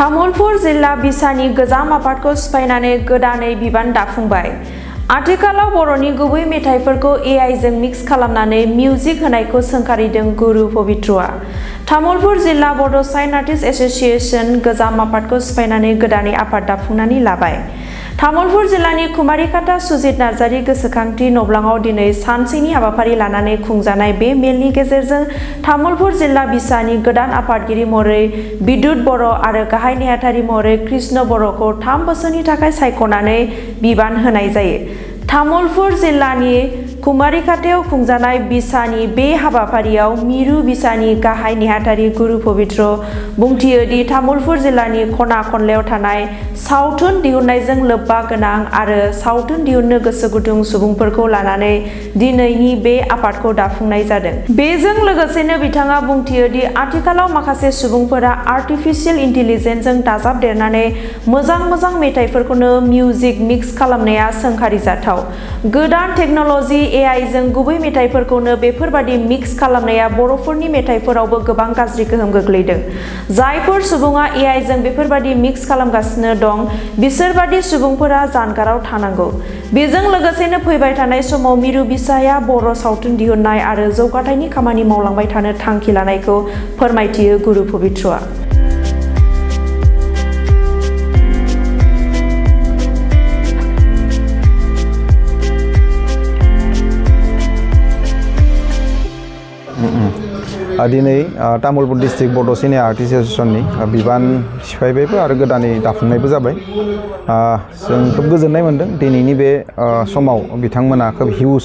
तामुलपुर जिल्ला बिसानि गोजाम आफादखौ सिफायनानै गोदानै बिबान दाफुंबाय। आथिखालाव बर'नि गुबै मेथाइफोरखौ AI जों मिक्स खालामनानै मिउजिक होनायखौ सोंखारिदों गुरु पबित्रआ। तामुलपुर जिल्ला बड' साइन आर्टिस्ट एस'सिएशन गोजाम आफादखौ सिफायनानै गोदानै आफाद दाफुंनानै लाबाय। तामुलपुर जिल्लानि कुमारिकाटा सुजित नार्जारि गोसोखांथि नब्लाङाव दिनै सानसेनि हाबाफारि लानानै खुंजानाय बे मेलनि गेजेरजों तामुलपुर जिल्ला बिसानि गोदान आफादगिरि महरै बिदुत बर' आरो गाहाय नेहाथारि महरै कृष्ण बर'खौ 3 बोसोरनि थाखाय सायख'नानै बिबान होनाय जायो। तामुलपुर जिल्लानि कुमारिकाटायाव खुंजानाय बिसानि बे हाबाफारियाव मिरु बिसानि गाहाय नेहाथारि गुरु पबित्र बुंथियो दि तामुलपुर जिल्लानि खना खनलायाव थानाय सावथुन दिहुननायजों लोब्बा गोनां आरो सावथुन दिहुननो गोसो गुदुं सुबुंफोरखौ लानानै दिनैनि बे आफादखौ दाफुंनाय जादों। बेजों लोगोसेनो बिथाङा बुंथियो दि आथिखालाव माखासे सुबुंफोरा आर्टिफिशियेल इन्टेलिजेन्सजों दाजाबदेरनानै मोजां मेथाइफोरखौनो मिउजिक मिक्स खालामनाया सोंखारिजाथाव। गोदान टेक्न'लजि AI जों गुबै मेथाइफोरखौनो बेफोरबादि मिक्स खालामनाया बर'फोरनि मेथाइफोरावबो गोबां गाज्रि गोहोम गोग्लैदों। जायफोर सुबुङा AI जों बेफोरबादि मिक्स खालामगासिनो दं बिसोरबादि सुबुंफोरा जानगाराव थानांगौ। बेजों लोगोसेनो फैबाय थानाय समाव मिरु बिसाया बर' सावथुन दिहुननाय आरो जौगाथायनि खामानि मावलांबाय थानो थांखि लानायखौ फोरमायथियो गुरु पबित्रआ। दिनै तामुलपुर डिस्ट्रिक्ट बड' सिनियर आर्टिस्ट एस'सिएशननि बिबान सिफायबायबो आरो गोदानै दाफुंनायबो जाबाय। जों खोब गोजोननाय मोनदों दिनैनि बे समाव बिथांमोना खोब हिउज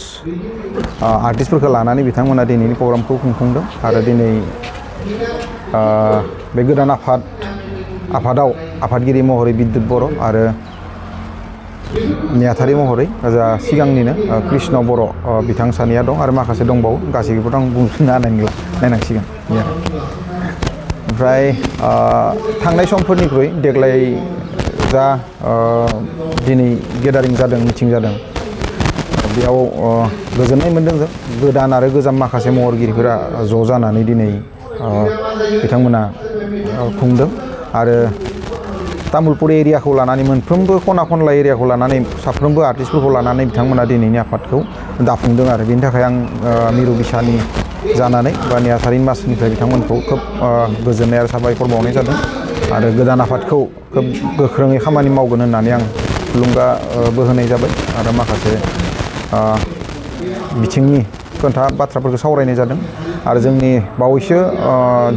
आर्टिस्टफोरखौ लानानै बिथांमोना दिनैनि प्रग्रामखौ खुंफुंदों आरो दिनै बे गोदान आफादाव आफादगिरि महरै बिदुत बर' आरो नेहाथारि महरै जा सिगांनिनो कृष्ण बर' बिथां सानैया दं आरो माखासे दंबावो गासैखौबोथ' आं बुंफिननो हानाय नंला नायनांसिगोन। ओमफ्राय थांनाय समफोरनिख्रुइ देग्लाय जा दिनै गेदारिं जादों मिटिं जादों बेयाव गोजोननाय मोनदों जों गोदान आरो गोजाम माखासे महरगिरिफोरा ज' जानानै दिनै बिथांमोना खुंदों आरो तामुलपुर एरियाखौ लानानै मोनफ्रोमबो खना खनला एरियाखौ लानानै साफ्रोमबो आर्टिस्टफोरखौ लानानै बिथांमोना दिनैनि आफादखौ दाफुंदों आरो बेनि थाखाय आं मिरु बिसानि जानानै बा नेहाथारि मासनिफ्राय बिथांमोनखौ खोब गोजोननाय आरो साबायखर बावनाय जादों आरो गोदान आफादखौ खोब गोख्रोङै खामानि मावगोन होननानै आं थुलुंगाबो होनाय जाबाय आरो माखासे बिथिंनि बाथ्राफोरखौ सावरायनाय जादों आरो जोंनि बावैसो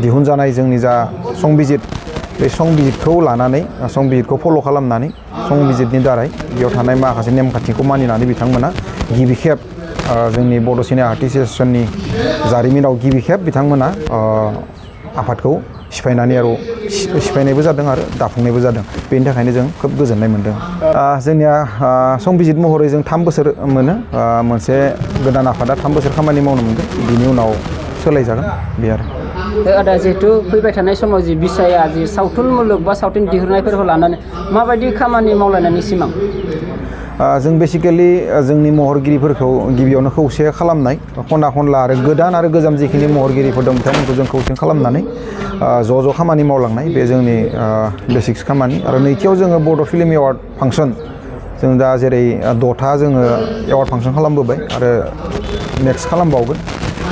दिहुनजानाय जोंनि जा संबिजित बे संबिजितखौ लानानै संबिजितखौ फल' खालामनानै संबिजितनि दारै बेयाव थानाय माखासे नेमखान्थिखौ मानिनानै बिथांमोना गिबि खेब जोंनि बड' सिनियर आर्टिस्ट एस'सिएशननि जारिमिनाव गिबि खेब बिथांमोना आफादखौ सिफायनायबो जादों आरो दाफुंनायबो जादों। बेनि थाखायनो जों खोब गोजोननाय मोनदों। जोंनिया संबिजित महरै जों 3 बोसोर मोनो। मोनसे गोदान आफादा 3 बोसोर खामानि मावनो मोनगोन बिनि उनाव सोलायजागोन बे आरो। आदा जिहेतु फैबाय थानाय समाव जि बिसाया जि सावथुन मुलुग बा सावथुन दिहुननायफोरखौ लानानै माबायदि खामानि मावलायनायनि सिमां? जों बेसिकेलि जोंनि महरगिरिफोरखौ गिबियावनो खौसे खालामनाय खना खनला आरो गोदान आरो गोजाम जिखिनि महरगिरिफोर दं बिथांमोनखौ जों खौसे खालामनानै ज' खामानि मावलांनाय बे जोंनि बेसिक्स खामानि आरो नैथियाव जोङो बड' फिल्म एवार्ड फांसन जों दा जेरै 6था जोङो एवार्ड फांसन खालामबोबाय आरो नेक्स्ट खालामबावगोन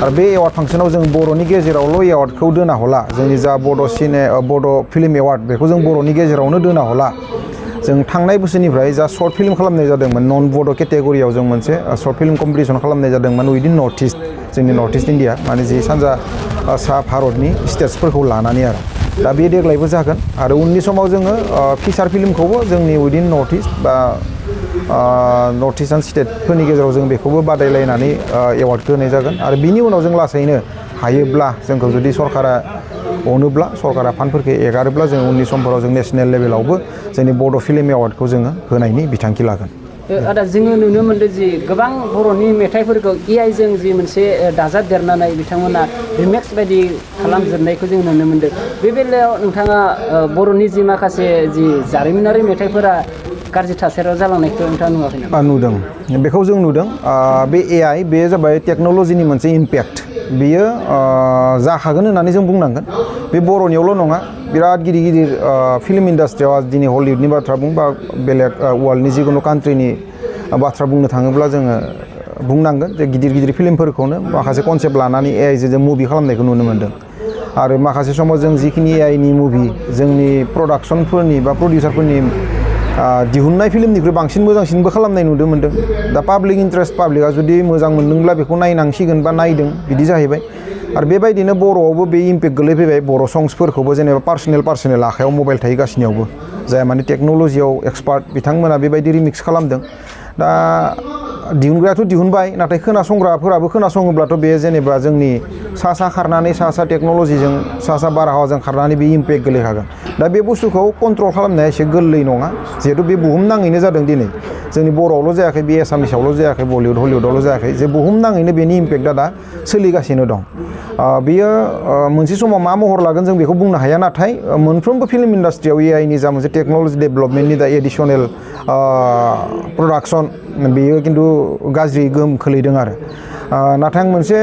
आरो बे एवार्ड फांसनाव जों बर'नि गेजेरावल' एवार्डखौ दोना हला जोंनि जा बड' फिल्म एवार्ड बेखौ जों बर'नि गेजेरावनो दोना हला जों थांनाय बोसोरनिफ्राय जा सर्ट फिल्म खालामनाय जादोंमोन नन बड' केटेगरियाव जों मोनसे सर्ट फिल्म कम्पिटिसन खालामनाय जादोंमोन उइदिन नर्थ इस्ट जोंनि नर्थ इस्ट इण्डिया माने जि सानजा सा भारतनि स्टेट्सफोरखौ लानानै आरो दा बे देग्लायबो जागोन आरो उननि समाव जोङो फिसार फिल्मखौबो जोंनि उइदिन नर्थ इस्ट बा नर्थ इस्टार्न स्टेटफोरनि गेजेराव जों बेखौबो बादायलायनानै एवार्डखौ होनाय जागोन आरो बिनि उनाव जों लासैनो हायोब्ला जोंखौ जुदि सरकारा अनोब्ला सरकारा फान्डफोरखौ एगारोब्ला जों उननि समफोराव जों नेसनेल लेभेलावबो जोंनि बड' फिल्म एवार्डखौ जोङो होनायनि बिथांखि लागोन। आदा जोङो नुनो मोनदों जि गोबां बर'नि मेथाइफोरखौ AI जों जि मोनसे दाजाबदेरनानै बिथांमोना रिमेक्स बायदि खालामजोबनायखौ जों नुनो मोनदों। बे बेलायाव नोंथाङा बर'नि जि माखासे जि जारिमिनारि मेथाइफोरा गाज्रि थासारियाव जालांनायखौ नोंथाङा नुवाखै नामा? नुदों बेखौ जों नुदों। बे AI बे जाबाय टेक्न'लजिनि मोनसे इम्पेक्ट बियो जाखागोन होननानै जों बुंनांगोन बे बर'नियावल' नङा बिराद गिदिर गिदिर फिल्म इन्डास्ट्रियाव दिनै हलिउडनि बाथ्रा बुं बा बेलेग वर्ल्डनि जिकुनु कान्ट्रिनि बाथ्रा बुंनो थाङोब्ला जोङो बुंनांगोन जे गिदिर गिदिर फिल्मफोरखौनो माखासे कनसेप्ट लानानै एआइजों मुभि खालामनायखौ नुनो मोन्दों आरो माखासे समाव जों जिखिनि एआइनि मुभि जोंनि प्रडाक्सनफोरनि बा प्रडिउसारफोरनि दिहुननाय फिल्मनिख्रुइ बांसिन मोजांसिनबो खालामनाय नुनो मोन्दों दा पाब्लिक इन्ट्रेस्ट पाब्लिकआ जुदि मोजां मोनदोंब्ला बेखौ नायनांसिगोन बा नायदों बिदि जाहैबाय आरो बेबायदिनो बर'आवबो बे इम्पेक्ट गोलैफैबाय बर' सङ्ग्सफोरखौबो जेनेबा पार्सनेल आखायाव मबाइल थायो गासिनियावबो जाय माने टेक्न'लजियाव एक्सपार्ट बिथांमोना बेबायदि रिमिक्स खालामदों दा दिहुनग्रायाथ' दिहुनबाय नाथाय खोनासंग्राफोराबो खोनासङोब्लाथ' बे जेनेबा जोंनि सा खारनानै सा टेक्न'लजिजों सा बारहावाजों खारनानै बे इम्पेक्ट गोलैखागोन दा बे बुस्थुखौ कन्ट्रल खालामनाया एसे गोरलै नङा जिहेतु बे बुहुम नाङैनो जादों दिनै जोंनि बर'आवल' जायाखै बे एसामिसावल' जायाखै बलिउड हलिउडआवल' जायाखै जे बुहुम नाङैनो बेनि इम्पेक्टआ दा सोलिगासिनो दं बेयो मोनसे समाव मा महर लागोन जों बेखौ बुंनो हाया नाथाय मोनफ्रोमबो फिल्म इन्डास्ट्रियाव एआइनि जा मोनसे टेक्न'लजि डेभेलपमेन्टनि दा एडिसनेल प्रडाक्सन बेयो खिन्थु गाज्रि गोहोम खोलैदों आरो नाथाय आं मोनसे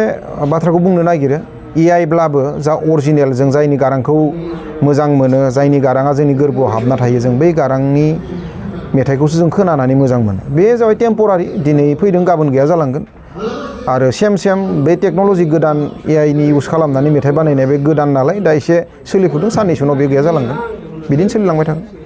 बाथ्राखौ बुंनो नागिरो एआइब्लाबो जा अरिजिनेल जों जायनि गारांखौ मोजां मोनो जायनि गाराङा जोंनि गोरबोआव हाबना थायो जों बै गारांनि मेथाइखौसो जों खोनानानै मोजां मोनो बे जाबाय टेम्परारि दिनै फैदों गाबोन गैया जालांगोन आरो सेम बे टेक्न'लजि गोदान एआइनि इउज खालामनानै मेथाइ बानायनाया बे गोदान नालाय दा एसे सोलिफुदों साननैसो उनाव बे गैया जालांगोन बिदिनो सोलिलांबाय थागोन